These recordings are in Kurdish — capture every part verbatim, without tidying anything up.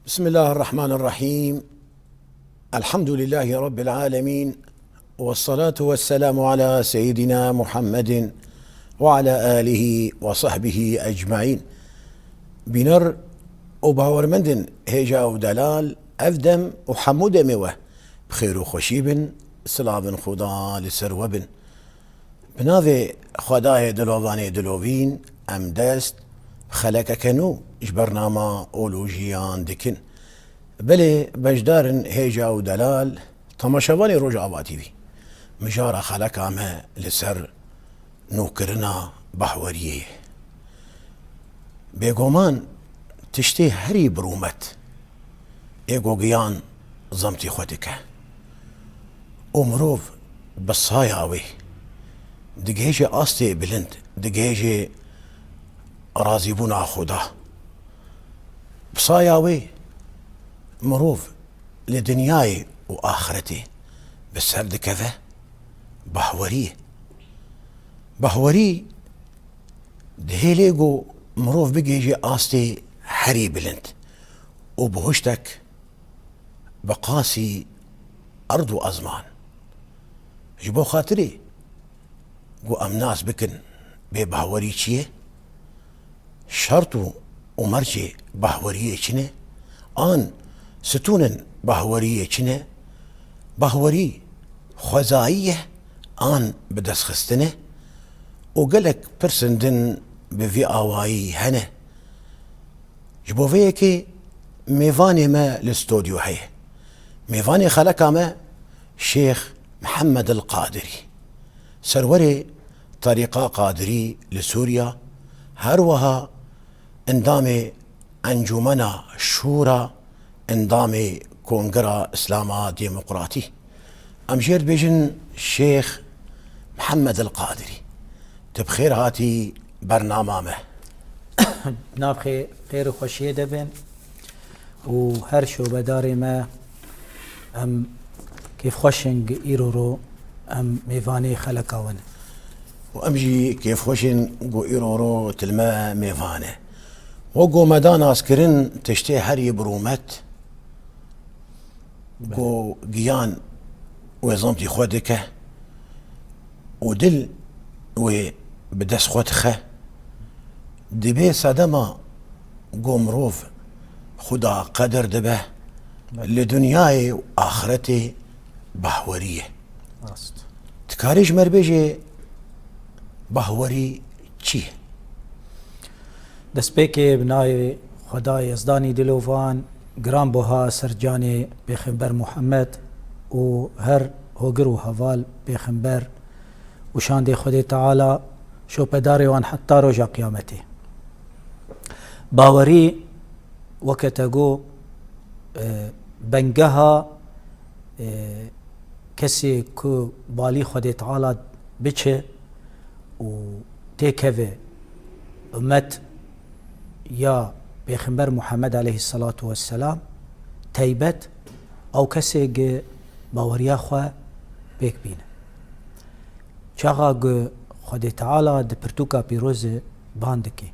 بسم الله الرحمن الرحيم. الحمد لله رب العالمين. والصلاة والسلام على سيدنا محمد وعلى آله وصحبه أجمعين. Bîner û bawermendên hêja û delal, ev dem û hemû demê we bi xêr û xweşî bin, silavên Xuda li ser we bin. Bi navê Xwedayê dilovanê dilovîn, em dest bi xelekeke nû ji bernama Olojiyan dikin. Belê beşdarin hêja û delal, temaşevanê Rojava T V. Mijara xeleka me li ser nûkirina bahweriyê ye. Bêgoman tiştê herî birûmet ê ku giyan zemtî xwe dike û mirov bi saya wê digihêje astê bilind, digihêje razîbûna Xuda. Bi saya wê mirov li dinyayê û axretê bi ser dikeve bahweriyê. Bahwerî dihêlê ku mirov bigihêje astê herî bilind û bihuştek bi qasî erd û ezman. Ji bo xatirê ku em nas bikin bêbahwerî çi ye, şert û, û mercê bahweriyê çi ne, an stûnên bahweriyê çi ne, bahwerî xwezayî ye an bi destxistin e û gelek pirsên din bi vî awayî hene. Ji bo vê yekê mêvanê me li stûdyo heye. Mêvanê xeleka me Şêx Mihemed el Qadirî, serwerê Terîqa Qadirî li Sûriya, her wiha endamê Encûmena Şûra, endamê Kongira Îslama Demokratî. Em jê re dibêjin Şêx Mihemed el Qadirî. Tu bi xêr hatî bernama me. Nav xê-, xêr û xweşiyê de bin û her şobedarê me, em kêfxweş in gi îro ro em mêvanê xeleka we ne. Û em jî kêfxweş in ku îro ro tu li me mêvan e. Wek ku me da naskirin, tiştê herî birûmet, ku giyan wê zomtî xwe dike û dil wê bi dest xwe dixe, dibê sedema ku mirov Xuda qedir dibe, li dinyayê û axretê bahwerî ye. Rast. Dikarî ji me re bêjê, bahwerî çi ye? Destpêkê bi navê Xwedayê Yezdanî dilovan, giranbuha ser canê Pêxember Muhammed û her hogir û heval Pêxember û şandê Xwedê Teala şopedarê wan heta roja qiyametê. Bawerî weke te got, e, bengeha, e, kesê ku balî Xwedê Teala biçe û têkeve ummet ya Pêxember Muhammed aleyhisselatu vesselam, teybet ew kesê gi baweriya xwe pêk bîne. Çaxa ku Xwedê Teala di pirtûka pîroz de ban dike.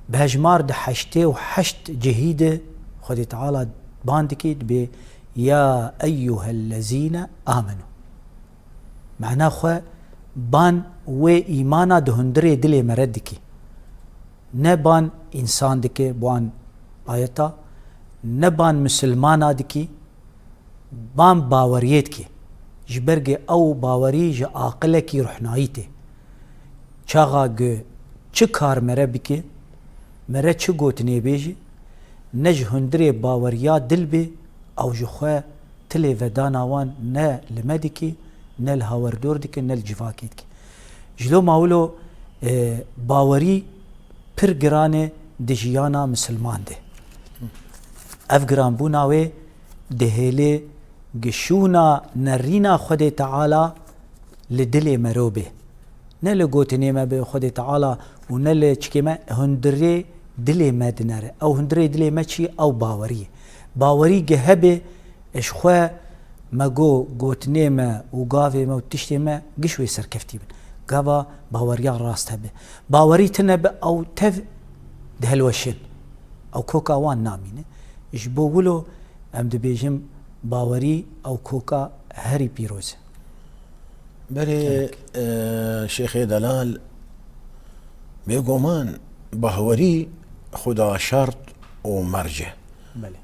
Bi hejmar di heştê û heşt cihî de Xwedê Teala ban dike, dibê, "Ya eyyuhellezîne amenu." Mana xwe ban wê îmana di hundirê dilê me re dike. Ne ban însan dike, bi wan ayeta, ne ban misilmana dike, ban baweriyê dike. Ji ber ku ew bawerî ji aqilekî ruhnayî tê. Çaxa ku çi kar me re bike, me re çi gotinê bêje, ne ji hundirê baweriya dil bê, ew ji xwe tilê vedana wan ne li me dike, ne li hawerdor dike, ne li civakê dike. Ji lo ma wilo, e, bawerî pir giran e di jiyana misilman de. Ev giranbûna wê dihêlê gişûna nerîna Xwedê Teala li dilê merov bê. Ne li gotinê me bi Xwedê Teala û ne li çikê me, hundirê dilê me dinere. Ew hundirê dilê me çi? Ew bawerî ye. Bawerî gi hebe, ji xwe me got, gotinê me û gavê me û tiştê me giş wê serkeftî bin. Gava baweriya rast hebe. Bawerî tune bi, ew tev dihilweşin. Ew koka wan namîne. Ji bo wilo em dibêjin bawerî ew koka herî pîroz e. Belê, e, Şêxê Delal, bêguman bawerî xuda şert û merc e. Belê.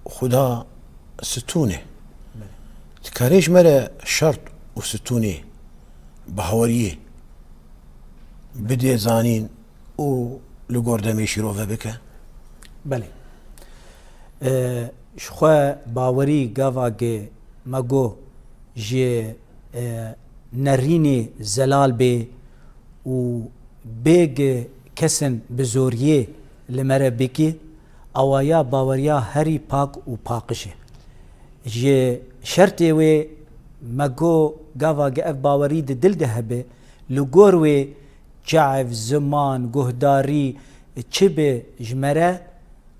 Xuda stûn e. Belê. Dikarê ji me re şert û stûnê baweriyê bidê zanîn û li gor demê şîrove bike? Belê. E, ji xwe bawerî gava ge me got ji, e, nerînê zelal bê û bê ge kesin bi zoriyê li me re bikî, awaya baweriya herî pak û paqij e. Ji şertê wê me got gava ge ev bawerî di dil de hebe, li gor wê çav, ziman, guhdarî çi be ji me re,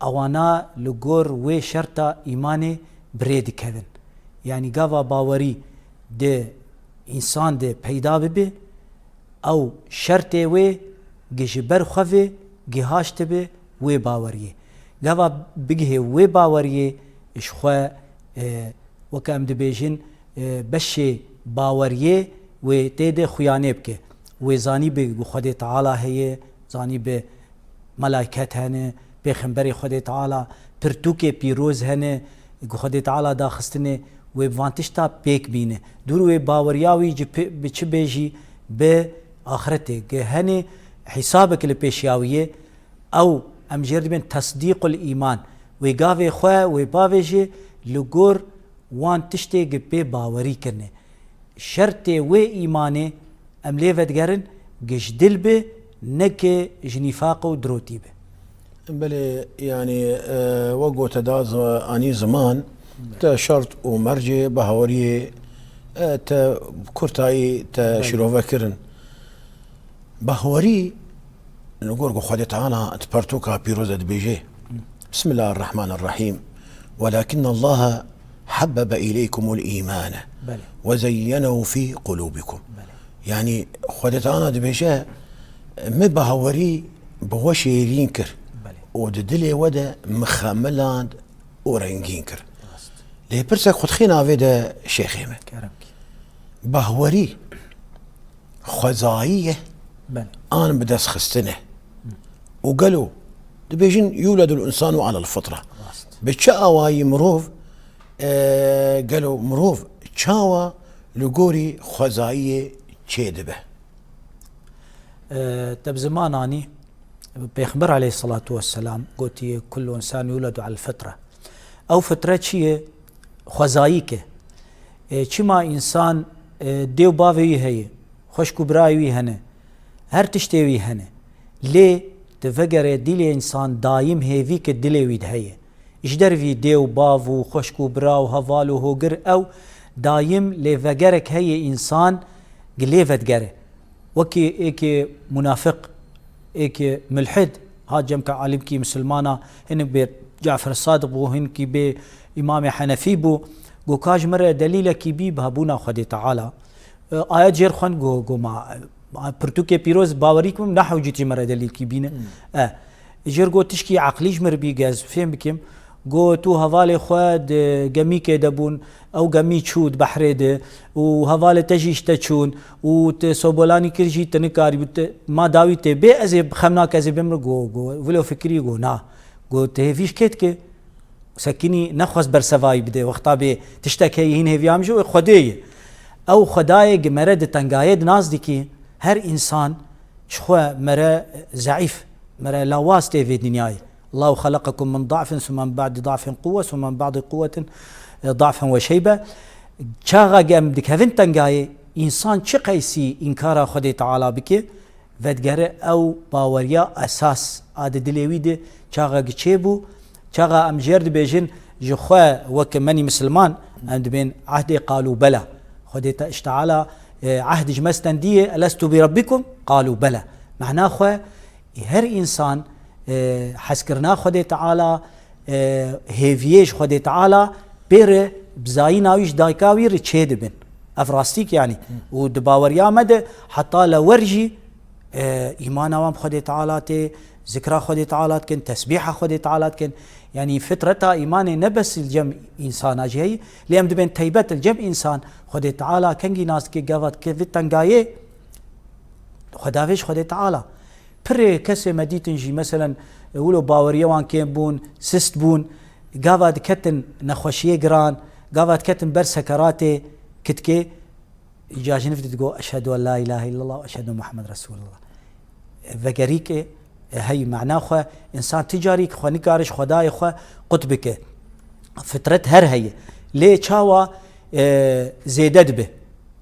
ewana li gor wê şerta îmanê bi rê dikevin. Yanî gava bawerî di însan de peyda bibe, ew şertê wê gi ji ber xwe vê gihaştibe wê baweriyê. Gava bigihê wê baweriyê ji xwe, e, weke em dibêjin, e, beşê baweriyê wê tê de xuyanê bike. Wê zanîbe ku Xwedê Teala heye, zanîbe melayket hene, pêxemberê Xwedê Teala, pirtûkê pîroz hene, ku Xwedê Teala daxistine, wê bi van tişta pêk bîne. Dûr wê baweriya wî ci pê-, bi çi bê jî bi axretê, ge hene hîsabek li pêşiya wî ye, ew em jêr dibên tesdîqul îman. Wê gavê xwe, wê bavê jî li gor wan tiştê gi pê bawerî kirine. Şertê wê îmanê em lê vedigerin gi ji dil bi, ne ki ji nîfaq û dirotî bi. Belê, yanî, e, wek gote da z-, anî ziman, te şert û mercê baweriyê, e, te kurtayî te Belê. şîrove kirin. Bawerî li gor ku Xwedê Teala di pertûka pîroz de dibêje, Bismillahirrahmanirrahîm. Welakinnallaha habbebe îleykumul îmane Belê. Ve zeyyenehu fî qulûbikum. Belê. Yanî Xwedê Teala dibêje, min bawerî bi we şêrîn kir Belê. û di dilê we de min xemiland û rengîn kir. Rast. Lê pirsek xwe dixê navê de şêxê me. Kerem kî. Bawerî xwezayî ye Belê. an bi dest xistine. Û gelo dibêjin, "Yuledul insanu alel fitra." Rast. Bi çi awayî mirov, e, gelo mirov çawa li gorî xwezayiyê çêdibe? E, te bi ziman anî, Pêxember aleyhissalatu vesselam gotiye, "Kullu insan yuledu al fitra." Ew fitre çi ye? Xwezayîk e. E, çima însan, e, dê û bavê wî heye, xweşk û birayê wî hene, her tiştê wî hene. Lê tu vegere dilê însan dayim hêvî ke dilê wî de heye. Ji dervî dê û bav û xweşk û bira û heval û hogir ew dayim lê vegerek heye însan gi lê vedigere. Wekî êkê munafiq, êkê mulhid, ha cem ke alimkî misilmana, hinek bê Cafer Sadiq bû, hinkî bê Îmamê Henefî bû. Go ka ji min re delîlekî bî bi hebûna Xwedê Teala. E, ayet jêr xwend, go, go ma, ma pirtûkê pîroz bawerî kim, nehew cî tî min re delîlkî bîne. Hmm. E, jêr go tişkî eqlî ji min re bî, gez fêm bikim. Go tu hevalê xwe di gemîkê de bûn, ew gemî çû di behrê de û hevalê te jî ji te çûn û te sobolanî kir jî te nikarî bû, te ma dawî tê bê, ez ê xem nake, ez ê bêm re. Go, go, vilo fikirî, go na. Go te hêvî ji kê dike? Sekinî nexwest bersevayî bide. Wexta bê tiştek heye hîn hêviya min ji wê Xwedê ye. Ew Xwedayê gi mere di tengayê di nas dikî, her însan ji xwe mere zeîf, mere lawaz tê vê dinyayê. Allahu xeleqekum min da'fin, summe min ba'di da'fin quwwe, summe min ba'di quwwetin, e, da'fen ve şeybe. Çaxa em dikevin tengayê, însan çi qeysî înkara Xwedê Teala bike, vedigere ew baweriya esas a di dilê wî de çaxa gi çêbû, çaxa em jêr dibêjin ji xwe weke menî misilman, em dibên ehdê qalû bela. Xwedê te-, Teala, e, ehd ji me stendiye, "Elestu bi rabbikum?" Qalû bela. Mehna xwe, her însan, e, hezkirina Xwedê Teala, e, hêviyê ji Xwedê Teala pê re bi zayîna wî ji dayika wî re çê dibin. Ev rastîk yanî. Û di baweriya me de heta li wer jî E, îmana wan bi Xwedê Teala tê, zikra Xwedê Teala dikin, tesbîha Xwedê Teala dikin. Yanî fitreta îmanê ne bes li cem însana jî heye, lê em dibên teybet li cem însan. Xwedê Teala kengî nas dike, gava dikeve tengayê, xwe davê ji Xwedê Teala. Pirê kesê me dîtin jî, meselen, wilo baweriya wan kêm bûn, sist bûn, gava diketin nexweşiyê giran, gava diketin ber sekeratê kitkê, îca jiniv digo, "Eşhedü en la ilahe illallah ve eşhedü Muhammed Resulullah." Vegerîkê, e, hey, mana xwe, însan ti carî xwe nikare ji Xwedayê xwe qut bike. Fitret her heye. Lê çawa, e, zêde dibe?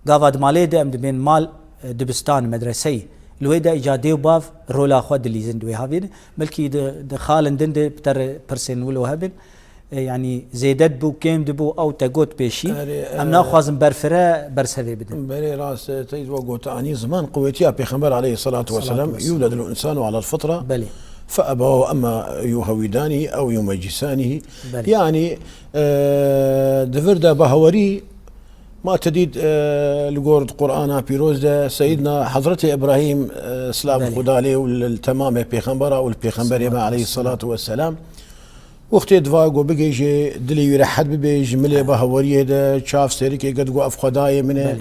Gava di malê de em dibên mal, e, dibistan, medreseyê. Li wê de îca dê û bav rola xwe dilîzin di wê havê de. Belkî di, di xalin din de bi te re pirsên wilo hebin. E, yanî zêde dibû, kêm dibû, ew te got pêşî. Erê, Em e, naxwazin berfire bersevê bidin. Berê rast, e, te wek got anî ziman quwetiya Pêxember aleyhissalatu vesselam, Salatu vesselam. "Yuledul insanu alel fitra, Belê. fe ebawahu emma yuhewidanihi ew yumeccisanihî." Belê. Yanî, e, di vir de bahawerî Ma te dît, e, li gor Qur'ana pîroz de Seyyidna Hezretê Îbrahîm, e, silav Belê. Xuda lê û li, li temamê pêxembera û li pêxemberê me Salatu aleyhissalatu vesselam. Wextê diva go bigêje, dilê wî rehet bibe, ji milê Belê. Bahaweriyê de çav serikê get go ev xwedayê min e. Belê.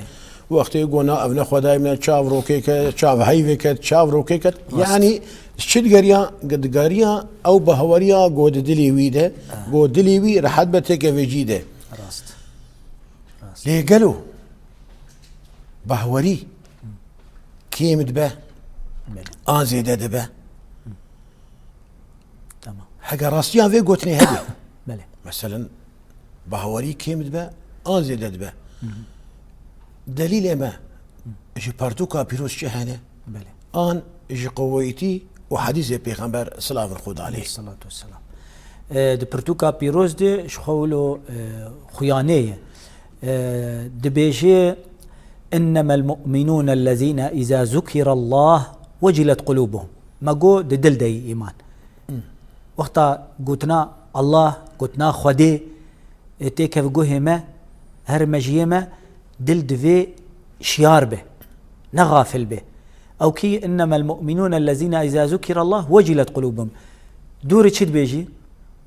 Wextê go na ev ne xwedayê min e, çav rokê ke, çav heyvê ket, çav rokê ket. Rast. Yanî çi digeriya, digeriya ew bahaweriya go di dilê wî de, Ah. go dilê wî rehet be têkeve cî de. Rast. Rast. Lê gelo bahwerî kêm dibe, Belê. an zêde dibe? Tamam. Heke rastiya vê gotinê hebe. Belê. Meselen, bahwerî kêm dibe, an zêde dibe. Hı hı. Delîlê me ji pertûka pîroz çi hene? Belê. An ji qeweytî û hedîsê Pêxember silavir Xuda lê. Aleyhissalatu vesselam. E, di pirtûka pîroz de ji xwe wilo, e, xuyanê ye. E, dibêje, "Innemel mu'minûne ellezîne izâ zukirallah vecilet qulûbuhum." Me got, di dil de yî îman. Hmm. Wexta gotina Allah, gotina Xwedê, e, têkeve guhê me, here mejiyê me, dil divê şiyar be, ne xafil be. Ew kî, "Innemel mu'minûne ellezîne izâ zukirallah vecilet qulûbuhum." Dûrî çi dibêjî?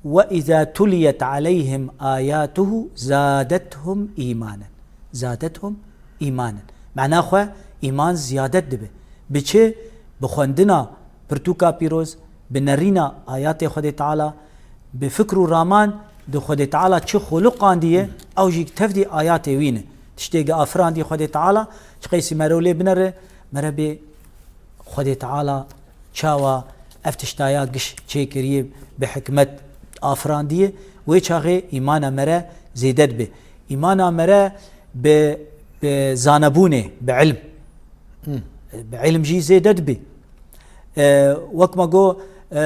"Ve izâ tuliyet aleyhim âyâtuhu zâdethum îmanen." Zâdethum îmanen. Mena xwe, îman ziyadet dibe. Bi çi? Bi xwendina pirtûka pîroz, bi nerîna ayatê Xwedê Teala, bi fikr û raman di Xwedê Teala çi xuluqandiye, ew jî tevdî ayatê wî ne. Tiştê gi afirandiye Xwedê Teala, çi qeysî mero lê binere, mere bê Xwedê Teala çawa ev tiştaya giş çêkiriye, bi hikmet afirandiye, wê çaxê îmana mere zêde dibe. Îmana mere bi, bi zanebûnê, bi ilm. Hmm. Bi ilm jî zêde dibe. E, wek me got, e,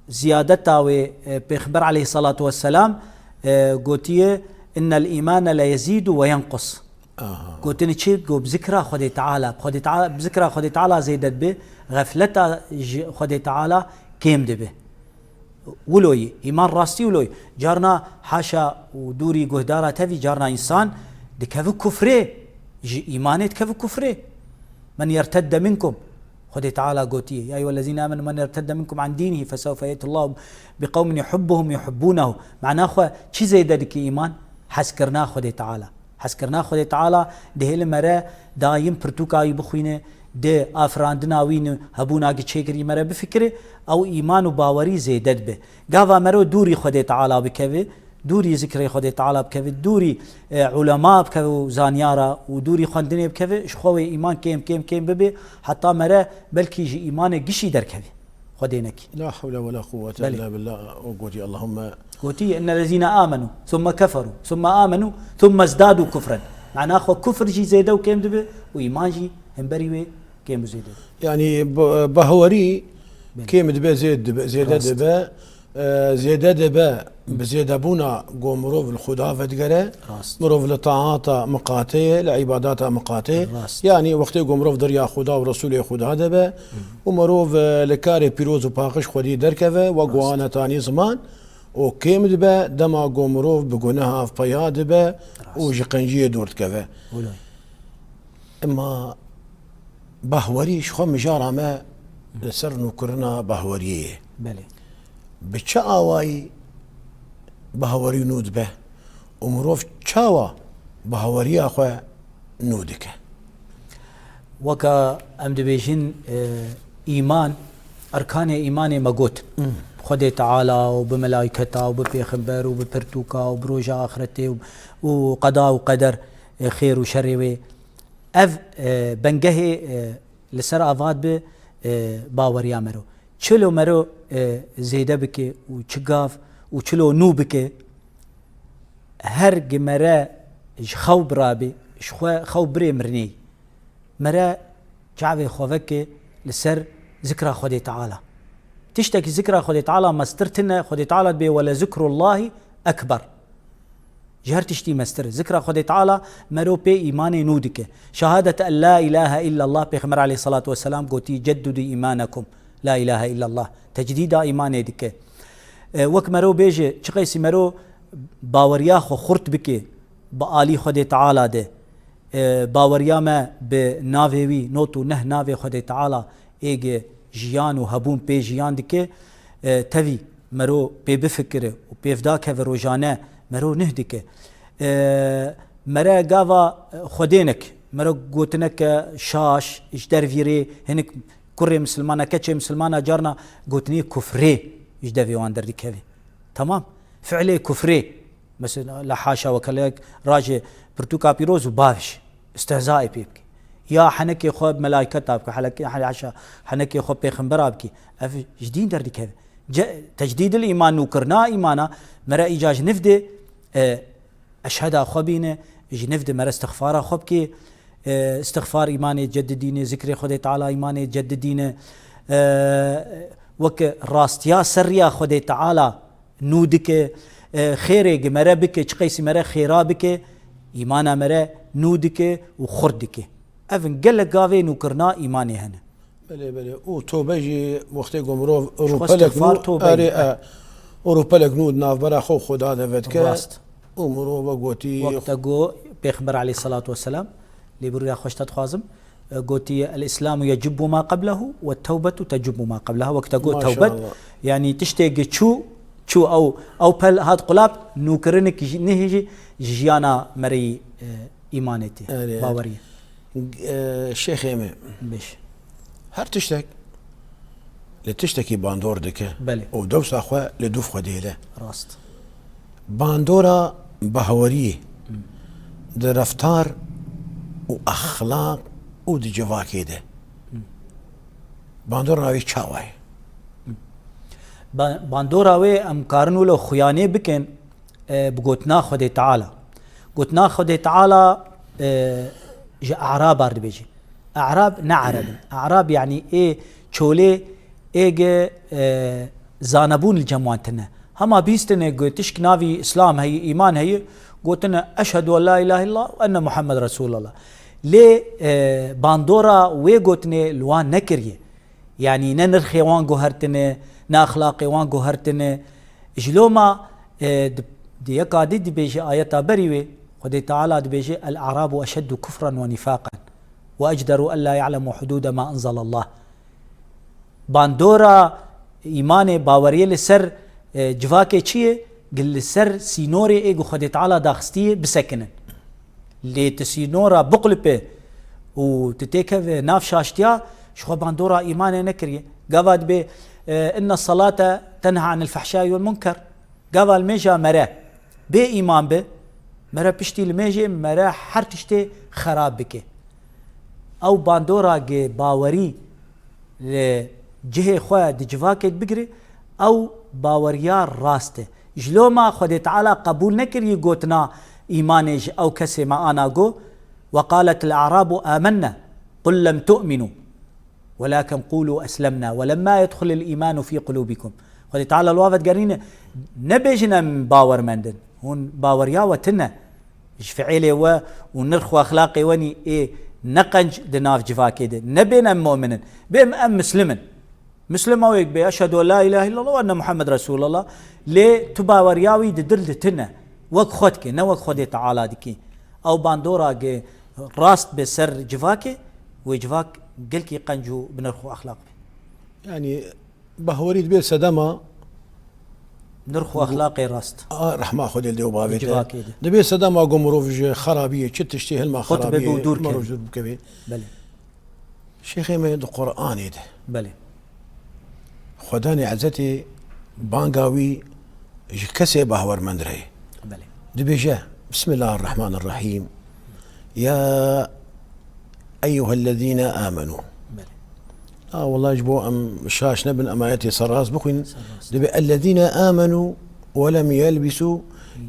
ziyadeta wê, e, Pêxember aleyhissalatu vesselam, e, gotiye, "Innel îmane le yezîdu ve yenqus." Aha. Gotinê çi? Got, bi zikra Xwedê Teala. Xwedê Teala, bi zikra Xwedê Teala zêde dibe, xefleta ji Xwedê Teala kêm dibe. Wilo yî, îman rastî wilo yî. Carna haşa û dûrî guhdara tevî carna însan dikeve kufrê, ji îmanê dikeve kufrê. "Men yertedde minkum." Xwedê Teala gotiye, "Ya eyyuhellezîne amenu men yertedde minkum an dînihî fesewfe ye'tillâhu bi qewmin yuhibbuhum yuhibbûnehu." Mena xwe çi zêde dike îman? Hezkirina Xwedê Teala. Hezkirina Xwedê Teala dihêle mere daîm pirtûka wî bixwîne, di afirandina wî ne hebûna gi çêkirî mere bifikire, ew îman û bawerî zêde dibe. Gava mero dûrî Xwedê Teala bikeve, dûrî zikrê Xwedê Teala bikeve, dûrî, e, ulema bikeve û zanyara û dûrî xwendinê bikeve, ji xwe wê îman kêm, kêm, kêm bibe, heta mere belkî ji îmanê gişî derkeve. Xwedê nekî. La hewle ve la quwwete Belê. illa billah. O gotî, Allahümme. Gotî, "Innellezîne âmenû, thumme keferû, thumme âmenû, thumme zdâdû kufren." Mena xwe kufr jî zêde û kêm dibe û îman jî hemberî wê kêm û zêde dibe. Yanî, bi-, bahawerî Belê. kêm dibe, zêd dibe, zêde Rast. dibe. E, zêde dibe, bi zêdebûna go mirov li Xuda vedigere, Rast. mirov li taata miqate ye, li îbadata miqate ye. Rast. Yanî wextê go mirov di riya Xuda û Resûlê Xuda de be, Hı. û mirov, e, li karê pîroz û paqij Xwedî derkeve, we Rast. guhane tanî ziman, û kêm dibe, dema go mirov bi guneha peya dibe Rast. û ji qenciyê dûr dikeve. Wilo. Ema Bahwerî ji xwe mijara me li ser nûkirina bahweriyê ye. Belê. Bi çi awayî bahwerî nû dibe û mirov çawa bahweriya xwe nû dike? Weka em dibêjin, e, îman, erkanê îmanê me got. Xwedê Teala û bi melayketa û bi pêxember û bi pirtûka û bi roja axretê û, û qeda û qeder, e, xêr û şerê wê. Ev, e, bengehê, e, li ser ava dibe, e, baweriya mero. Çilo mero, e, zêde bike û çi gav û çilo nû bike, her gi mere ji xew birabê, ji xwe xew birê mirnê. Mere çavê xwe veke li ser zikra Xwedê Teala. Tiştekî zikra Xwedê Teala mestir tine, Xwedê Teala dibê: "Wele zikrullahî ekber." Ji her tiştî mestir. Zikra Xwedê Teala mero pê îmanê nû dike. Şehadet en la ilahe illallah, Pêxember aleyhissalatu vesselam gotî: "Ceddidû îmanekum." La ilahe illallah. Tecdîda îmanê dike. E, wek mero bêje, çiqeysî mero baweriya xwe xurt bike bi alî Xwedê Teala de. E, baweriya me bi navê wî, not û neh navê Xwedê Teala ê gi jiyan û hebûn pê jiyan dike, e, tevî mero pê bifikire û pêvda keve rojane mero nih dike. E, mere gava, e, xwedênek, mero gotineke şaş, ji dervîrê hinik kurê misilmana, keçê misilmana carna gotinê kufrê ji devê wan derdikeve. Tamam. Fiilê kufrê. Mesela, la haşa, wekelek rajê pirtûka pîroz û baviş. Istehzaê pê bike. Ya henekê xwe bi melayketa bike, helekê, haşa, henekê xwe pêxembera bike. Ev ji dîn derdikeve. Ce-, tecdîdil îman, nûkirina îmana, mere îca ji niv de, e, eşheda xwe bîne, ji niv de mere istixfara xwe bike. E, istixfar îmanê cedidîne, zikrê Xwedê Teala îmanê cedidîne. E, weke rastiya serriya Xwedê Teala nû dike, e, xêrê gi mere bike, çiqeysî mere xêra bike, îmana mere nû dike û xurt dike. Ev in gelek gavê nûkirina îmanê hene. Belê, belê. Û tobe jî wextê ku mirov rûpelek nû, erê, e, û rûpelek nû di navbera xwe û Xweda de vedike. Rast. Û mirov ve gotî. Wek te got, Pêxember aleyhissalatu vesselam, lêbirûya xwe ji te dixwazim, e, gotî: "El-Îslamu yecubbu ma qeblehu ve tewbetu tecubbu ma qebleha." Wek te got, tewbet, yanî tiştê gi çû, çû ew, ew pel hat qulap, nûkirinik ji, nihê jî ji jiyana mereyî, e, îmanê tê, baweriyê. E, Şêxê me. Bêş. Her tiştek li tiştekî bandor dike. Belê. Û dewsa xwe li dûv xwe dihêle. Rast. Bandora bahweriyê di reftar û exlaq û di civakê de. Bandora wê çawa ye? Ba-, bandora wê em karin wilo xuyanê bikin, e, bi gotina Xwedê Teala. Gotina Xwedê Teala, e, ji E'rabar dibêje. E'rab ne Ereb in. E'rab yanî ê çolê, ê gi, e, zanebûn li cem wan tine. Hema bîstine ku tişk navî Îslam heye, îman heye, gotine: "Eşhedû en la ilahe illallah ve enne Muhammed Resulullah." Lê, e, bandora wê gotinê li wan nekiriye. Yanî ne nirxê wan guhertine, ne exlaqê wan guhertine. Ji loma, e, di, di yeka dî dibêje ayeta berî wê, Xwedê Teala dibêje: "El-A'rabu eşeddu kufran ve nifaqan ve ecderu en la ya'lemu hudude ma enzelallah." Bandora îmanê, baweriyê li ser, e, civakê çi ye? Gi li ser sînorê ê ku Xwedê Teala daxistî ye bisekinin. Lê tu sînora biqulipî û tu têkeve nav şaştiya, ji xwe bandora îmanê nekiriye. Gava dibê, e, "Inne salate tenha anil fehşai vel munker." Gava limêja mere bê îman be, mere piştî limêjê mere her tiştê xerab bike. Ew bandora gi bawerî li cihê xwe di civakê bigire, ew baweriya rast e. Ji loma Xwedê Teala qebûl nekiriye gotina îmanê ji ew kesê me ana got, "Ve qaletil a'rabu amenne, qul lem tu'minu, welakin qulu eslemna, ve lemma yedxulil îmanu fî qulûbikum." Xwedê Teala li wa vedigerîne, nebêjin em bawermend in. Hûn baweriya we tune. Ji fiilê we û nirx û exlaqê we nî ê ne qenc di nav civakê de. Nebên em mu'min in. Bêm em muslim in. Muslim ew ê bê, "Eşhedû en la ilahe illallah ve enne Muhammed Resulullah." Lê tu baweriya wî di dil de tune. Wek xwe dike, ne wek Xwedê Teala dikî. Ew bandora ge rast be ser civakê, wê civak gelkî qenc û bi nirx û exlaq be. Yanî bahwerî dibê sedema Nirx û exlaqê rast. a rehma Xwedê li dê û bavê te. Civakê de. Dibê sedema ku mirov ji xerabiyê, çi tiştê hilma Xwe tu xerabiyê, bê dûr mirov kevî. ji dûr bikevê. Belê. Şêxê me di Quranê de. Belê. Xwedanê Ezzetê banga wî ji kesê bahwermend re ye. Belê. Dibêje, Bismillahirrahmanirrahîm. Ya eyyuhellezîne amenû. Belê. A, wela ji bo em şaş nebin, em ayetê serrast bixwînin. Serrast. Dibê, Ellezîne amenû we lem yelbisû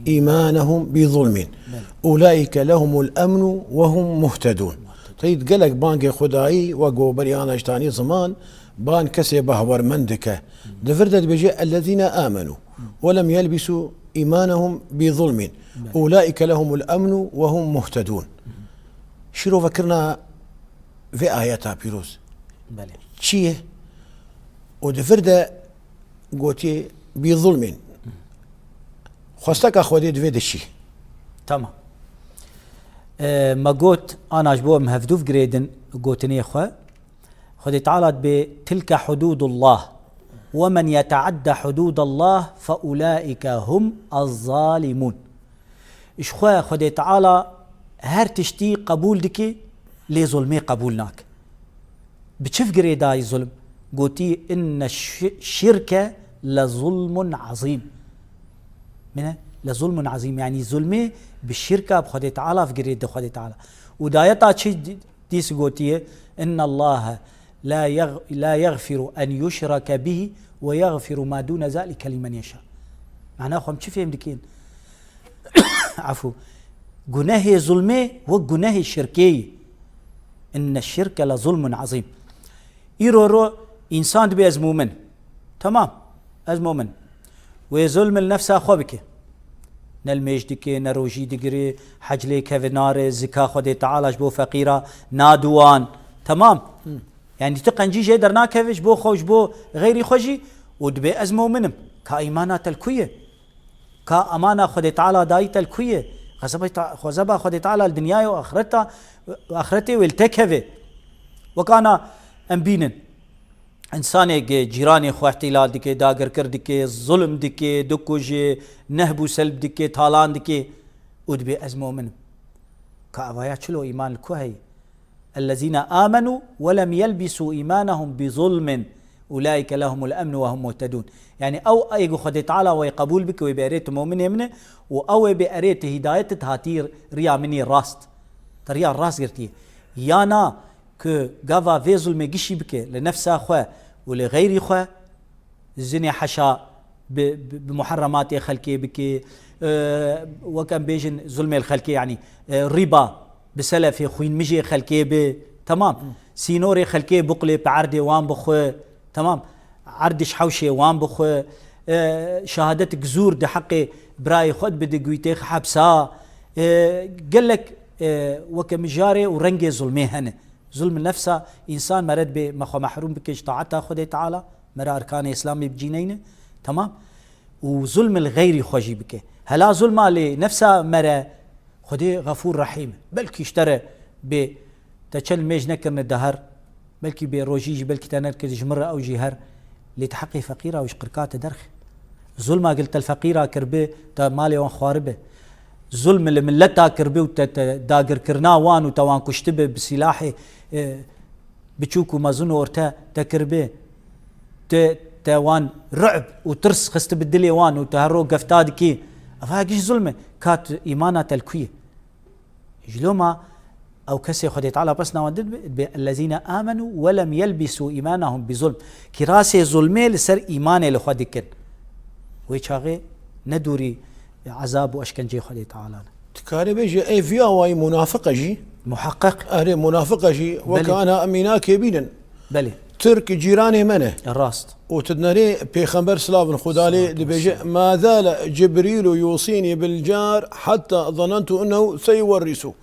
îmanehum bi zulmîn. Belê. Ulaîke lehumul emnu we hum muhtedûn. Teyîd gelek bangê Xwedayî we goberiyana ji tanî ziman, ban kesê bahwermend dike. Di vir de dibêje, Ellezîne amenû we lem yelbisû îmanehum bi zulmîn. Ulaîke lehumul emnu we hum muhtedûn. Şîrovekirina vê ayeta pîroz Belê. çi ye? Û di vir de gotiye, bi zulmîn. Xwesteka Xwedê divê de çi? Tamam. E, me got, ana ji bo em hevdûv girêdin gotinê xwe. Xwedê Teala dibê, "Tilke hududullah. Ve men yeteadde hududallah fe ulaike hum ez-zalimun." Ji xwe Xwedê Teala her tiştî qebûl dike, lê zulmê qebûl nake. Bi çi girêdayî zulm? Gotî, "Inne şi-, şirke le zulmun azîm." Mine, le zulmun azîm. Yanî zulmê bi şirka bi Xwedê Teala girêde Xwedê Teala. Û dayeta çi di-, dîs gotiye? "Inne Allahe la yeg-, la yegfiru en yuşrake bihi ve yegfiru ma dûne zalike limen yeşa." Mana xwe em çi fêm dikin? Efû. Gunehê zulmê wek gunehê şirkê ye. Inne şirke le zulmun azîm. Îro ro însan dibê ez mumin. Temam. Ez mumin. Wê zulm li nefsa xwe bike. Ne limêj dike, ne rojî digire, hec lê keve nare, zika Xwedê Teala ji bo feqîra nadiwan. Temam. Yanî tu qencî jê dernakeve ji bo xwe, ji bo xeyrî xwe jî û dibê ez mumin im. Ka îmana te li ku ye? Ka emana Xwedê Teala dayî te li ku ye? Xezeba te-, xezeba Xwedê Teala li dinyayê û axireta, axretê wê li te keve. Wek ana em bînin. Însanê gi cîranê xwe îhtîlal dike, dagirkir dike, zulm dike, dikuje, nehb û selb dike, talan dike û dibê ez mumin im. Ka evaya çilo îman li ku heye? Ellezîne amenû we lem yelbisû îmanehum bi zulmin ulaîke lehumul emnu we hum muhtedûn. Yanî ew ê ku Xwedê Teala wê qebûl bike, wê bê erê tu muminê min e û ew ê bê erê tu hîdayet, tu hatî riya min ê rast. Tu riya rast girtiye. Ya na ku gava vê zulmê gişî bike li nefsa xwe û li xeyrî xwe, zinê heşa bi, bi, bi muherrematê xelkê bike, e, wek em bêjin zulmê li xelkê, yanî, e, rîba bi selefê xwînmijê xelkê bi, temam. Sînorê xelkê biqulê bi erdê wan bixwe, temam. Erdîş hewşê wan bixwe, e, şehadetik zûr di heqê birayê xwe bide, guytê hepsa, e, gelek, e, weke mijarê û rengê zulmê hene. Zulm nefsa însan mere dibê me xwe mehrûm bike ji taeta Xwedê Teala, mere erkanê Îslamê bicîneyne, temam. Û zulm li xeyrî xwe jî bike. Hela zulma lê nefsa mere Xwedê Xefûr Rehîm. Belkî ji te re bê te çend mêj nekirine de her, belkî bê rojî jî belkî te nekir ji min re ew jî her. Lê tu heqê feqîra û ji qirka te derxe. Zulma gil te li feqîra kirbi, te malê wan xwaribi. Zulm li milleta kirbi û te, te dagirkirina wan û te wan kuştibi bi sîlahê, e, biçûk û mezin û orte te kirbi. Te, te wan ru'b û tirs xistibi dilê wan û te her ro gefta dikî. Eva giş zulm e. Ka tu îmana te li ku ye? Ji loma ew kesê Xwedê Teala pesna wan dibê, dibê, "Ellezîne amenû we lem yelbisû îmanahum bi zulm." Kirasê zulmê li ser îmanê li xwe dikin. Wê çaxê ne dûrî ezab û eşkenceyê Xwedê Teala ne. Dikarê bêje, ey vî awayî munafiq e jî. Muheqeq. Erê, munafiq e jî. Weke ana em mînakê bînin. Belê. Tirk cîranê me ne. Rast. Û tu dinerê Pêxember silavin Xuda lê dibêje, "Ma zale Cibrîlu yusînî bil car hetta zanentu ennehu seyuwerrisu."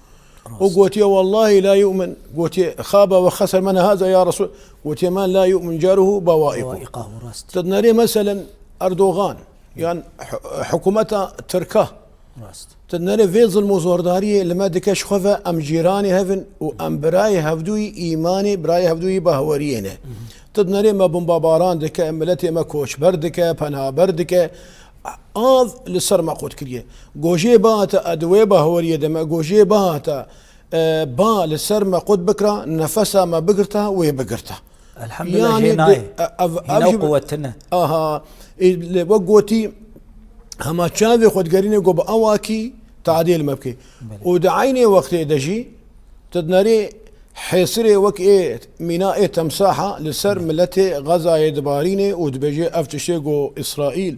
Û gotiye, "Wallahî la yu'min." Gotiye, "Xaba ve xeser men haza ya Resul." Gotiye, "Men la yu'min caruhu bawaîqu." Bawaîqahu, rast. Tu dinerê meselen Erdogan, yan hu-, hikûmeta Tirka, Rast. Tu nerê vê zilm û zordariyê li me dike ji xwe ve, em cîranê hev in û em birayê hevdûyî îmanê, birayê hevdûyî bahweriyê ne. Tu nerê me bombabaran dike, miletê me koçber dike, penaber dike. Av li ser me qut kiriye. Gojê bihata, e, di wê bahweriyê de me, gojê bihata, e, ba li ser me qut bikira, nefesa me bigirta, wê bigirta. Elhamdulillah, Yanî jê di-, nayê. e, ev, Hîna ev û jî quwet tune. Aha, e, li wek gotî, hema çavê xwe digerîne ku bi awakî tadê li me bike. Belê. Û di eynê wextê de jî, tu dinerê hêsirê wek ê mîna ê temsaha li ser miletê Xezayê dibarîne û dibêje, ev tiştê ku Îsraîl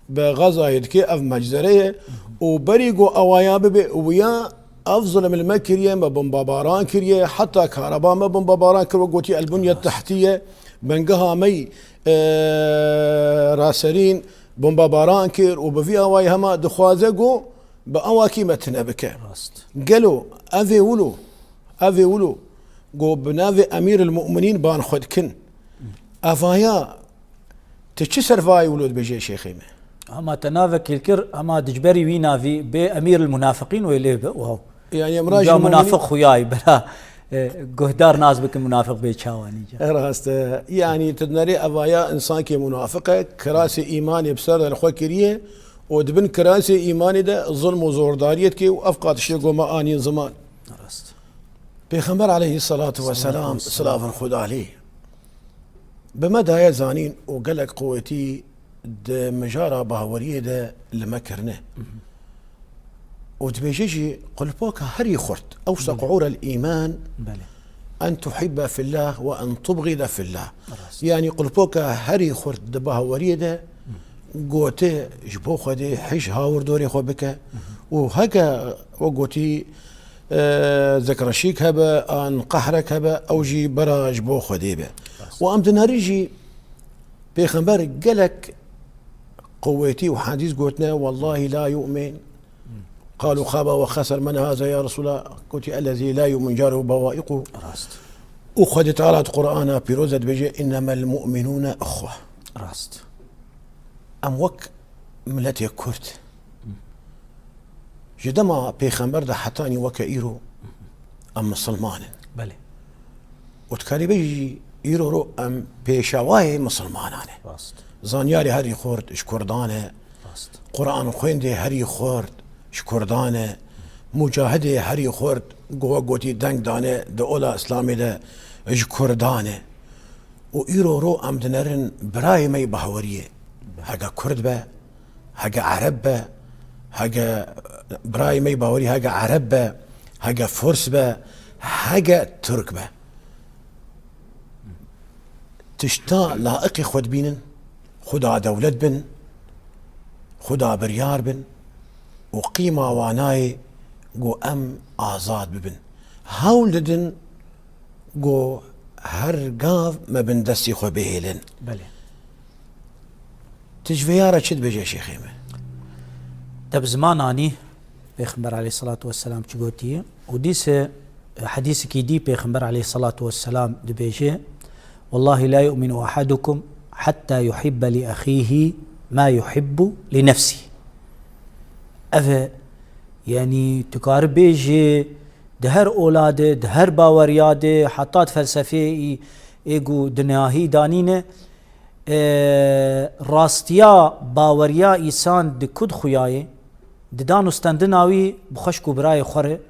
bi Xezayê dike, ev meczere ye û berî ku ewaya bibe, wiya ev zulm li me kiriye, me bombabaran kiriye, heta kareba me bombabaran kir, wek gotî el-bunya tehtiye, bingeha me yî, e, raserîn bombabaran kir û bi vî awayî hema dixwaze ku bi awakî me tune bike. Rast. Gelo ev ê wilo, ev ê wilo ku bi navê Emîr el-Mu'minîn ban xwe dikin. Evaya Tu çi ser vayê wilo dibêje şêxê me? Hema te navek kir, hema dijberî wî navî bê Emîr el Munafiqîn wê lê be, wow. Yani em Ca rajî munafiq xuyayî bera, e, guhdar nas bikin munafiq bê çawanî ca. Rast e. Yani tu dinerê evaya insankê munafiq e, kirasê îmanê bi ser de li xwe kiriye û di bin kirasê îmanê de zulm û zordariyê dike û ev qatişê goma anîn ziman. Rast. Pêxember aleyhissalatu vesselam, silavên Xwedê aleyh, bi me daye zanîn û gelek quwetî di mijara baweriyê de li me kirine. Û dibêje jî, qulpoka herî xurt, ewseq Belê. Urel îman, Belê. En tuhibbe fillah ve en tubgide fillah. Rast. Yani qulpoka herî xurt di baweriyê de gote ji bo Xwedê, hij hawir dorê xwe bike. Û heke wek gotî, e, zekreşîk hebe, an qehrek hebe, ew jî bera ji bo Xwedê be. Rast. Û em dinêrin jî Pêxember gelek quwetî û hadîs gotine, "Wellahî la yu'min." Qalu khaba ve xeser, "Men haza ya Resulallah?" Gotî, "Ellezî la yu'min caruhu bawaiquhu." Rast. Û Xwedê Teala di Qur'ana pîroz de dibêje, "Innemel mu'minûne ihwe." Rast. Em wek miletê Kurd, ji dema pêxember de hetanî weke îro, em misilman in. Belê. Û dikarî bêjî, îro ro em pêşewayê misilmanan e. Rast. Zanyarê herî xurt ji Kurdan e. Rast. Quran xwendê herî xurt ji Kurdan e. Mucahidê herî xurt, ku we gotî, deng dane di ola Îslamê de ji Kurdan e. Û îro ro em dinerin birayê me yê bahweriyê. Hege Kurd be, hege Ereb be, hege birayê me yê bawerî, hege Ereb be, hege Furs be, hege Tirk be. Tişta laiqî xwe dibînin, xuda dewlet bin, xuda biryar bin û qîma wanayê ku em azad bibin. Hewl didin ku her gav me bin destî xwe bihêlin. Belê. Tu ji vê ya re çi dibêje şêxê me? Te bi ziman anî Pêxember aleyhissalatu vesselam çi gotiye? Û dîse, e, hedîsekî dî Pêxember aleyhissalatu vesselam dibêje, "Wallahi la yu'minu ahadukum hatta yuhibbe li ahihi ma yuhibbu li nefsihi." Ev e, yani tu kari bêjî, di her ola de, di her baweriya de, heta di felsefeyê ê ku dinyahî danîne, e, rastiya baweriya îsan di ku dixuyayê, di dan û stendina wî bi xweşk û birayê xwe re,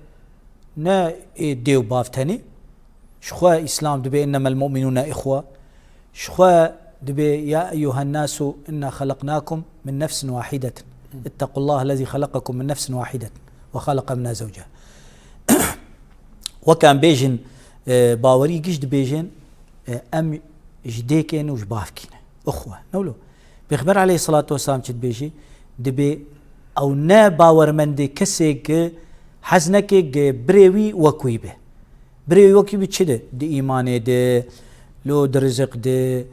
ne ê dê û bav tenê. Ji xwe Îslam dibê, "Innemel mu'minûne ihwe." Ji xwe dibê, "Ya eyyuhen nasu inna xelaqnakum min nefsin wahidetin. Ittaqullaha lezî xelaqakum min nefsin wahidetin ve xalaqa minha zewceha." Weke em bêjin, e, bawerî giş dibêjin, e, em ji dêkê ne û ji bavkî ne. Ixwe. Ne wilo? Pêxember aleyhissalatu vesselam çi dibêjî? Dibê ew ne bawermendê kesê ki hez neke ki birê wî wek wî be. Birê wî wek wî bi çi de? Di îmanê de, lo di riziq de,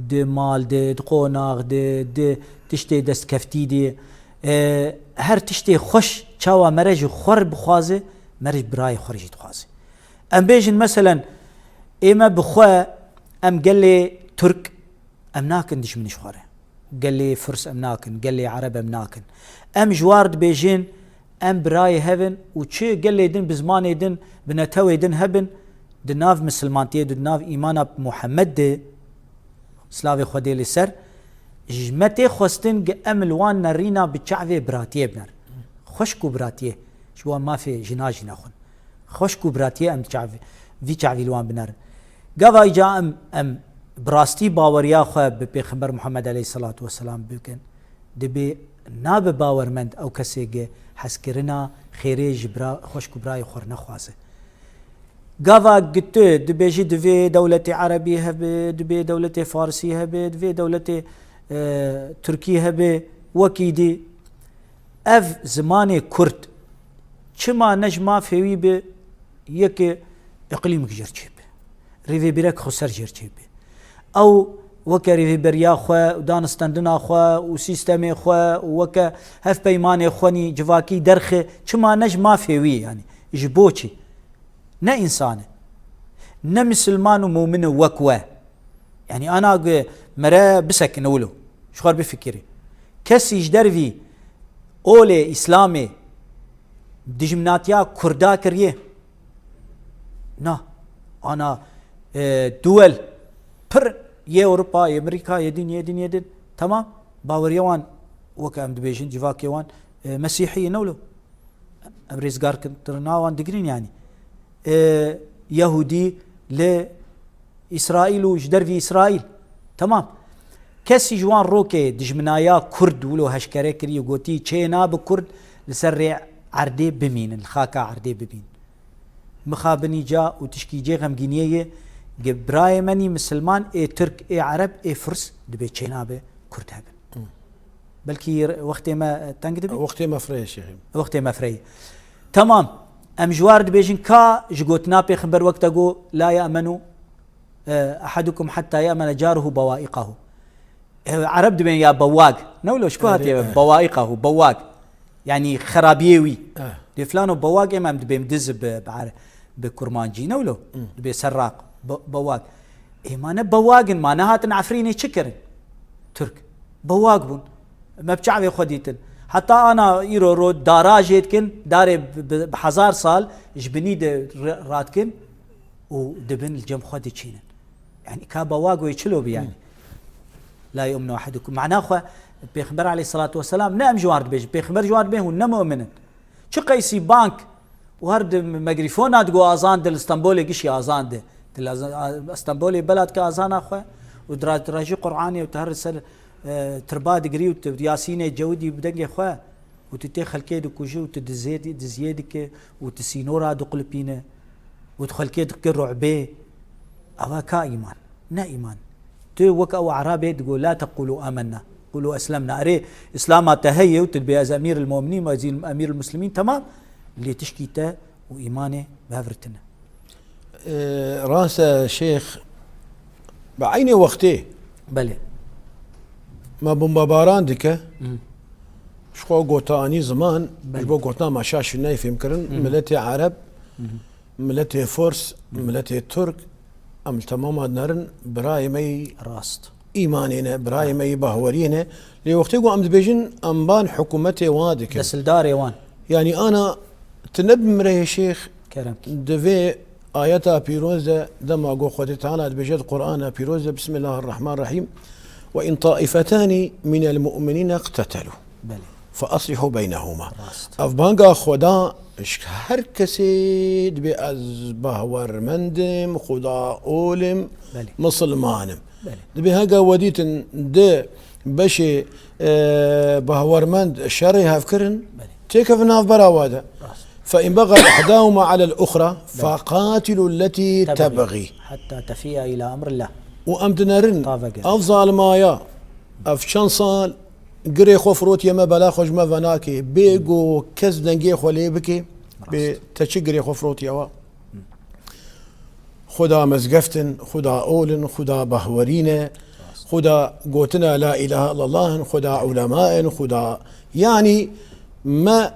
di mal de, di qonax de, di tiştê destkeftî de. E, her tiştê xweş çawa mere ji xwe re bixwaze, mere ji birayê xwe re jî dixwaze. Em bêjin meselen, ê me bi xwe, em gelê Tirk, em nakin dijmin ji xwe re. Gelê Firs em nakin, gelê Ereb em nakin. Em ji war dibêjin, Em birayê hev in û çi gelê din bi zimanê din, bi netewê din hebin, di nav misilmantiyê, di nav îmana Muhammed de, silavê Xwedê li ser, ji me tê xwestin ge em li wan nerîna bi çavê biratiyê biner. Xweşk û biratiyê, ji wan mafê jina jî nexwin. Xweşk û biratiyê em çavê, vî çavî li wan binerin. Gava îca em, em bi rastî baweriya xwe bi Pêxember Muhammed aleyhisselatu vesselam bikin, dibê nabe bawermend ew kesê ge hezkirina xêrê ji bira, xweşk û birayê xwe re nexwaze. Gava gi tu dibêjî divê dewletê erebî hebe, divê dewletê farisî hebe, divê dewletê, e, tirkî hebe, wekî dî ev zimanê kurd çima ne ji mafê wî bi yekê iqlîmik jêr çêbe, rêvebirek xweser jêr çêbe. Ew weke rêveberiya xwe û danistendina xwe û sîstemê xwe û weke hevpeymanê xwenî civakî derxe, çima ne ji mafê wî, yanî ji bo çi? Ne însan e. Ne misilman û mûmin e wek we. Yanî ana gu mere bisekine wilo. Ji xwe bifikirî. Kesî ji dervî olê Îslamê dijminatiya Kurda kiriye. Na. Ana, e, duwel pir yê Ewropa, yê Amerîka, yê din, yê din, yê din. Temam. Baweriya wan weke em dibêjin, civakê wan, e, Mesîhî ye, ne wilo. Em rêzgarkirina wan digirin, yanî. E, Yehûdî li Îsraîl û ji dervî Îsraîl. Temam. Kesî ji wan rokê dijminaya Kurd wilo heşkere kirî û gotî, çênabe Kurd li ser rê erdê bimînin, li xaka erdê bimînin. Mixabinî ca û tişkî cê xemgîniyê ye, ge birayê menî misilman ê Tirk, ê Ereb, ê Firs dibê çênabe Kurd hebin. Belkî wextê me teng dibe? Wextê me fireye, şêxê. Wextê me fireye. Temam. Em ji war dibêjin ka ji gotina Pêxember wek te got, "La ye'menu, e, ahadukum hatta ye'mene caruhu bawaîqahu." E, Ereb dibên ya bawag. Ne wilo, ji ku hatiye? Erê, e. Bawaîqahu, bawag. Yanî xerabiyê wî. Eh. Dê filano bawag êm em dibêm diz bi, bi, bi kurmancî. Ne wilo? Hmm. Dibê serraq, ba-, bawag. Ê, ma ne bawagin, ma nehatin Efrînê çi kirin? Tirk. Bawag bûn. Me bi çavê xwe dîtin. Heta ana îro ro dara jê dikin, darê bi, bi, bi hezar sal ji binî de re-, radikin û dibin li cem xwe diçînin. Yani ka bawag wê çilo bi yani. Hmm. La yu'minu ahadukum. Mana xwe Pêxember aleyhissalatu vesselam ne em ji wan dibêjin. Pêxember ji wan dibê hûn ne mu'min in. Çi qeysî bank û her di megrîfona digo azan di li Stenbolê gişî azan di. Di li Stenbolê bela dike azana xwe û dira-, dirajî Qur'anê û tu her li ser, e, tirba digirî û tu Yasînê cewidî bi dengê xwe û tu tê xelkê dikujî û tu dizê-, diziyê dike û tu sînora diqulipîne û tu xelkê dike ru'bê. Ava ka îman. Ne îman. Tu wek ew Erabê digo, "La tequlu amenna. Qulu eslemna." Erê, Îslama te heye û tu dibê ez emîr el mu'minîn, ez emîr el muslimîn, temam. Lê tişkî te û îmanê bi hev re tune. E, rast e, şêx, bi eynê wextê Belê. me bombebaran dike, Hı. ji xwe gota anî ziman, Belê. ji bo gotina me şaş neyê fêmkirin, Hı. miletê Ereb, Hı. miletê Fors, Hı. miletê Tirk, em li temama dinerin, birayê me yî Rast. îmanê ne, birayê me yî bahweriyê ne. Lê wextê ku em dibêjin, em ban hikûmetê wan dikin. Desildarê wan. Yanî ana, tu ne bi mireyê şêx, Kerem. di vê ayeta pîroz de, dema ku Xwedê Teala dibêje di Qur'ana pîroz de, Bismillahirrahmanirrahîm, "Ve in taifetani minel mu'minîne iqtetelu." Belê. "Fe aslihu beynehuma." Rast. Ev banga Xweda ji her kesê dibê ez bahwermendim, Xuda ol im, Belê. misilman im. Belê. Dibê hega we dîtin di beşê, e, bahwermend şerê hev kirin, Belê. têkevin navbera we de. Rast. "Fe in begat ihdahuma alel uxra, Belê. faqatilu lletî Tebğî. tebğî." Hatta tefiya ila emrillah. Û em dinerin, Ta vegerin. ev zalimaya, ev çend sal girê xwe firotiye me, bela xwe ji me venake. Bê ku kes dengê xwe lê bike, bê Rast. te çi girê xwe firotiye wa? Xuda mezgeft in, Xuda ol in, Xuda bahwerî ne, Xuda gotina la îlahe illallah in, Xuda ulema in, Xuda, yanî me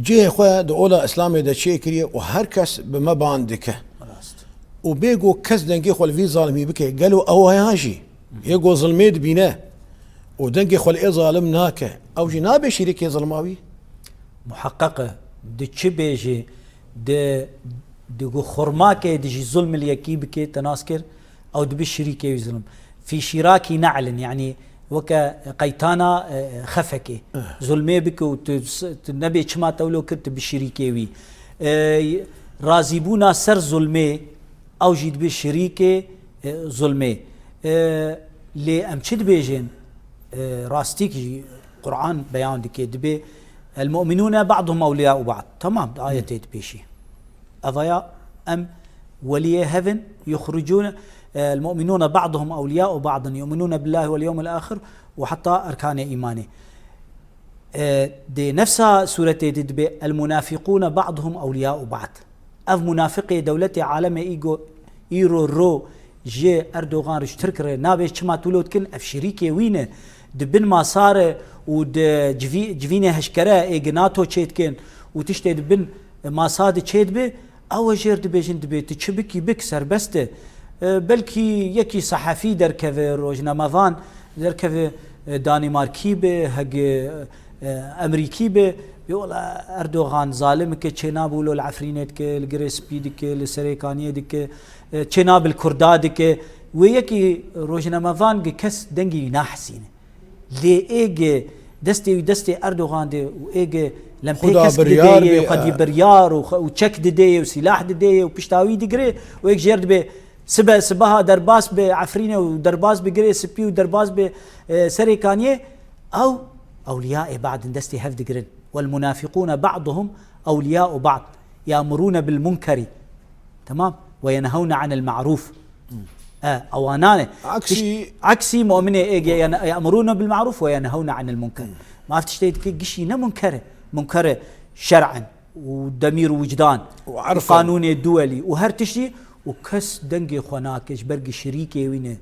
cihê xwe di ola Îslamê de çêkiriye û her kes bi me ban dike. Rast. Û bê ku kes dengê xwe li vî zalimî bike, gelo ew haya jî yê ku zilmê dibîne û dengê xwe li ê zalim nake, ew jî nabe şîrikê zilma wî? muheqeq e. Di çi bêjê, di, di ku xurmakê di jî zulm li yekî bike, te nas kir, ew dibe şirîkê wî zulm. Fî şîrakî ne'lin, yanî weke qeytana, e, xefekê. Zulmê bike û tu s-, tu nebê çima te wilo kir, tu bi şirîkê wî. E, razîbûna ser zulmê, ew jî dibe şirîkê, e, zulmê. E, lê em çi dibêjin? E, rastîk jî Quran beyan dike, dibe, "El mu'minûne ba'duhum ewliyâ'u ba'd." Tamam, ayetê dipêşî. Evaya em weliyê hev in, yuxricûne, e, "El mu'minûne ba'duhum ewliyâ'u ba'din, yu'minûne billâhi wel yewmil âxir" û heta erkanê îmanê. E, di nefsa sûretê de dibe, "El munafîqûne ba'duhum ewliyâ'u ba'd." Ev munafiqê dewletê alemê îgo, îro ro ji Erdogan re, ji Tirk re nabê, çima tu lo dikin, ev şirîkê wî ne. Di bin masa re û di civî-, civînê heşkere ê gi nato çê dikin û tiştê di bin masa de çê dibe, ew e jêr dibêjin, dibê tu çi bikî bik, serbest e. E, belkî yekî sehefî derkeve, rojnamevan derkeve, e, Danîmarkî be, heg, e, Emerîkî be. Bê wela Erdogan zalimke, çênabe wilo li Efrînê dike, li Girê Spî dike, li Serêkaniyê dike, e, çênabe li Kurda dike. Wê yekî rojnamevan gi kes dengî wî nahesîne. Lê ê gi destê wî destê Erdogan de û ê gi lempê Xuda kesk biryar didê ye bê, û xwedî e. biryar û xwe-, û çek didê ye û sîlah didê ye û pişta wî digire û ê gi jêr dibê sibe, sibeha derbas bi Efrînê û derbas bi Girê Spî û derbas bi, e, Serêkaniyê, ew ewliyayê ba'd in, destê hev digirin. "Wel munafîqûne ba'duhum ewliyâ'u ba'd, ya'murûne bil munkeri." Tamam. "Ve yenhewne anil ma'rûf." E, ewanane. Aksî Giş-, aksî mu'minê ê ge-, yen-, ya'murûne bil ma'rûf ve yenhewne anil munker. Ma ev tiştê dike gişî ne munker e. Munker e şer'en û demîr û wicdan û Û erfen. qanûnê duwelî û her tiştî û kes dengê xwe nake ji ber gi şirîkê wî ne.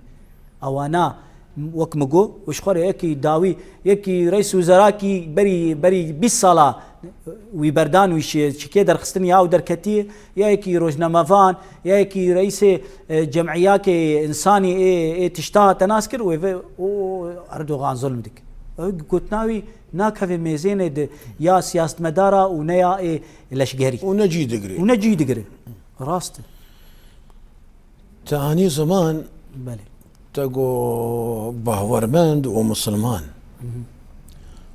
Ewana, wek min got, û ji xwe re yekî dawî, yekî reis wizara kî berî, berî bîst sala wî berdan, wî şi-, şikê derxistin ya ew derketî, ya yekî rojnamevan, ya yekî reisê, e, cemiyakê însanî ê, ê tişta te nas kir, wê ve, o Erdogan zulm dik. Ew gotina wî nakeve mêzênê de ya siyasetmedara û ne ya ê leşgerî. Û ne cî digirê. Û ne cî digirê. Rast e. Te anî ziman, Belê. te got bahwermend û misilman.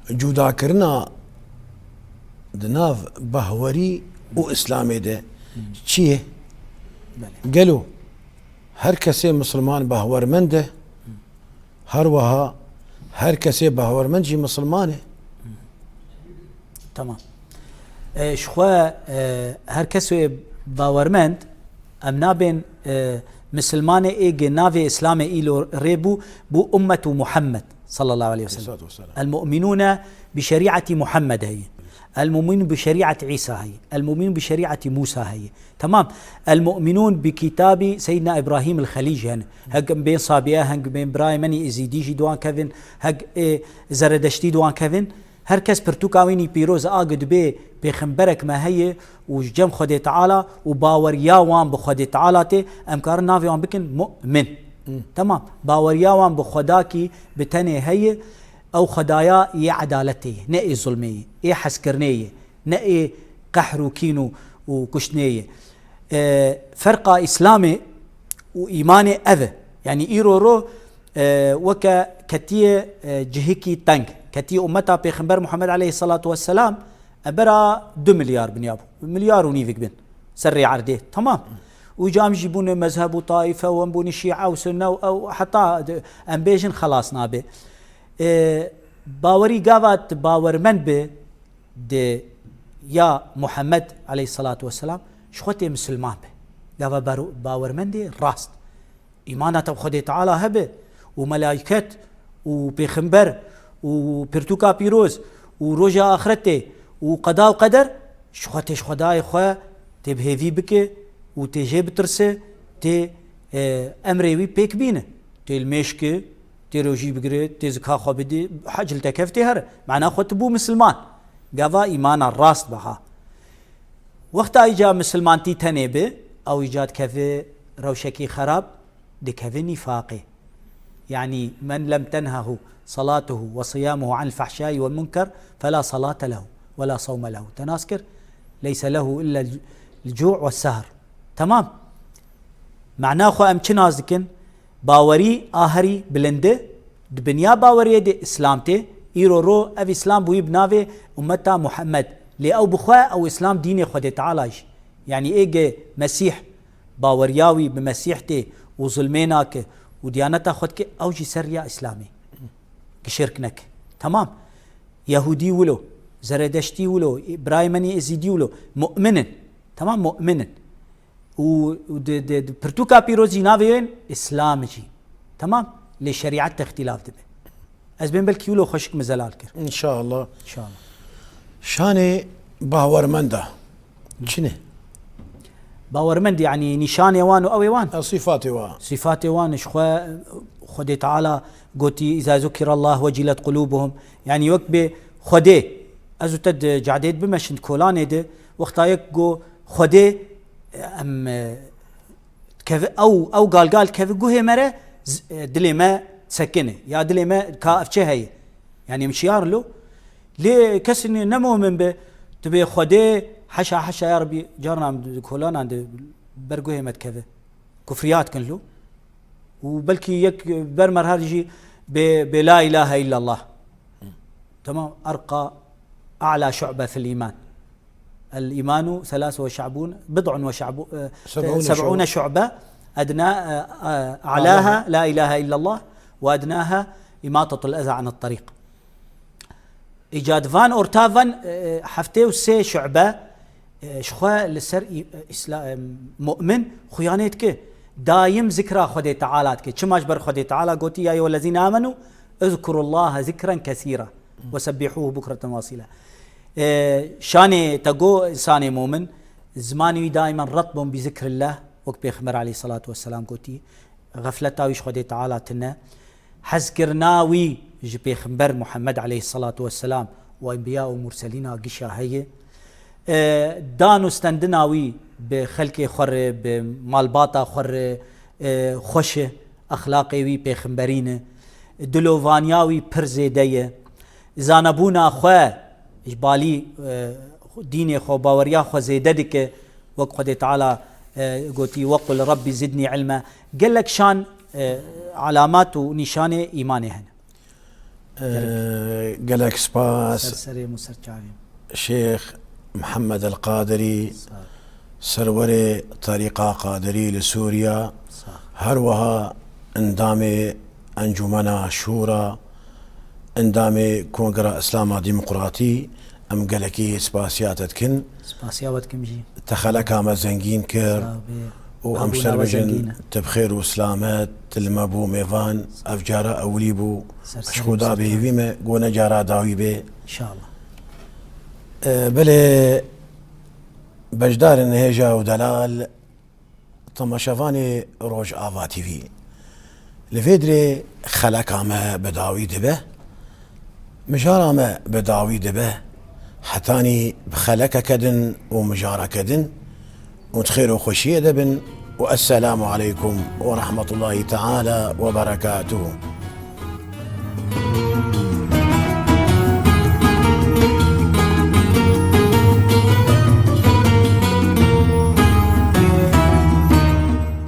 Cudakirina di nav bahwerî û Îslamê de çi ye? Belê. Gelo her kesê misilman bahwermend e? Her wiha her kesê bawermend jî misilman e. Tamam. E, ji xwe, e, her kes wê bawermend, em nabên, e, misilmanê ê gi navê Îslamê îlo rê bû, bû ummetu Muhammed sallallahu aleyhi ve sellem. Aleyhissalatu vesselam. El mu'minûne bi şerî'etî Muhammed heye. El mu'minûn bi şerî'etî Îsa heye. El mu'minûn bi şerî'etî Mûsa heye. Tamam. El mu'minûn bi kitabî Seyyidina Îbrahîm el Xelîl jî hene. Hek em bên Sabiye, hek em bên birayê menî Êzîdî jî di wan kevin, hek ê Zeredeştî di wan kevin. Her kes pirtûka wînî pîroz a gi dibê pêxemberek me heye û ji cem Xwedê Teala û baweriya wan bi Xwedê Teala tê, em karin navê wan bikin mu'min. Tamam. Baweriya wan bi Xwedakî bi tenê heye, ew Xwedaya yê edaletê ye, ne ê zulmê ye, ê hezkirinê ye. Ne ê qehr û kîn û, û kuştinê ye. E, ferqa Îslamê û îmanê ev e. Yanî îro ro, e, weke ketiye, e, cihekî teng. Ketiye ummeta Pêxember Muhammed aleyhissalatu vesselam, e, bera du milyar binya bû. Milyar û nîvik bin. Serrê erdê. Tamam. Û cam jî bûne mezheb û taife û em bûne şîe û sunne û ew heta de-, em bêjin xelas nabe. E, bawerî gava tu bawermend be, di ya Muhammed aleyhissalatu vesselam, ji xwe tê misilman be. Gava bar-, bawermendê rast. Îmana te bi Xwedê Teala hebe û melayket û pêxember û pirtûka pîroz û roja axretê û qeda û qeder, ji xwe tê ji Xwedayê xwe tê bi hêvî bike û tê jê bitirse, tê, e, emrê wî pêk bîne. Tê li mêj ke, tê rojî bigire, tê zika xwe bidî, hec li te kef tê here. Mana xwe tu bû misilman. Gava îmana rast biha. Wexta îca misilmantî tenê bi, ew îca dikeve rewşekî xerab, dikeve nîfaqê. Yanî, "Men lem tenhehu salatuhu ve siyamuhu anil fahşai vel munker, fela salate lehu." ولا صوم له. Te nas kir, ليس له إلا الجوع والسهر. Temam. Mana xwe em çi nas dikin? Bawerî a herî bilindi, di binya baweriyê de Îslam tê, îro ro ev Îslam bûyî bi navê ummeta Muhammed. Lê ew bi xwe ew Îslam dînê Xwedê Teala jî. Yanî êgê Mesîh baweriya wî bi Mesîh tê û zulmê nake û diyaneta xwe dike, ew jî ser riya Îslamê. Şirk neke. Temam. Yehûdî wilo, Zeredeştî wilo, birayê me nî Êzîdî wilo. Mu'min in. Temam, mu'min in. Û, û di, di, di pirtûka pîroz jî navê wê Îslam jî. Temam? Lê şerîet de îxtîlaf dibe. Ez bên belkî wilo xweşik min zelal kir. İnşallah. İnşallah. Şanê bawermenda çi ne? Bawermend, yanî nîşanê wan û ew ê wan. E, sîfatê wan. Sîfatê wan ji xwe, Xwedê Teala gotî, "Îza zukirallah vecilet qulûbuhum." Yanî wek bê Xwedê, ez û te di cadê dibimeşin, di kolanê de, wexta yek go Xwedê, em, e, keve, ew, ew galgal keve guhê me re, z-, e, dilê me sekine. Ya dilê me ka ev çi heye? Yanî em şiyar lo. Lê kesî ne, ne mumin be, tu bê Xwedê, heşa, heşa, ya Rebî, carna em di kolanan de ber guhê me dikeve. Kufriyat kin lo. Û belkî yek ber merhal jî bê, bê la ilahe illallah. Tamam, erqa, a'la şu'be fil iman. El imanu thelâthu ve şa'bûn, bid'un ve şa'bû-, e, سبعون seb'ûne şu'be, edna, e, e, a'lâha la ilahe illallah ve ednâha imatatul eza anit tarîq. Îca di van orta van, e, heftê û sê şu'be, e, ji xwe li ser î-, e, îsla-, e, mu'min xuyanê dike. Dayim zikra Xwedê Teala dike. Çima ji ber Xwedê Teala gotî, "Ya eyyuhellezîne amenu, izkurullaha zikren kesîra ve sebbihûhu bukreten ve asîla." E, şanê te go, insanê mu'min, zimanê wî daimen retbun bi zikrillah, wek Pêxember aleyhissalatu vesselam gotî, xefleta wî ji Xwedê Teala tune. Hezkirina wî ji Pêxember Muhammed aleyhissalatu vesselam û enbiya û murselîna gişa heye. E, dan û stendina wî bi xelkê xwe re, bi malbata xwe re, e, xweş e. Exlaqê wî pêxemberîn e. Dilovaniya wî pir zêde ye. Zanebûna xwe ji balî, e, dînê xwe, baweriya xwe zêde dike. Wek Xwedê Teala, e, gotî, "Wequl Rabbî zidnî ilme." Gelek şan, e, alamat û nîşanê îmanê hene. E, gelek spas. Ser serê min, ser çavê min. Şêx Mihemed El Qadirî, Sağ ol. Serwerê Terîqa Qadirî li Sûriya, Sağ ol. Her wiha endamê Encûmena Şûra, endamê Kongra Îslama Demokratî, em gelekî spasiya te dikin. Spasiya we dikim jî. Te xeleka me zengîn kir. Sağ ol. Û em ji te re bijin, te bi xêr û silamet, tu li me bû mêvan, ev cara ewilî bû. Ser serê min, ser çavê min. Ji Xuda bêhîvî me, go ne cara dawî bê. Înşallah. E, belê beşdarên hêja û delal, temaşevanê Rojava T V. Li vê dirê xeleka me bi dawî dibe, mijara me bi dawî dibe, hetanî bi xelekeke din û mijareke din û di xêr û xweşiyê de bin û esselamu aleykum û rehmetullahî teala we berekatuhu.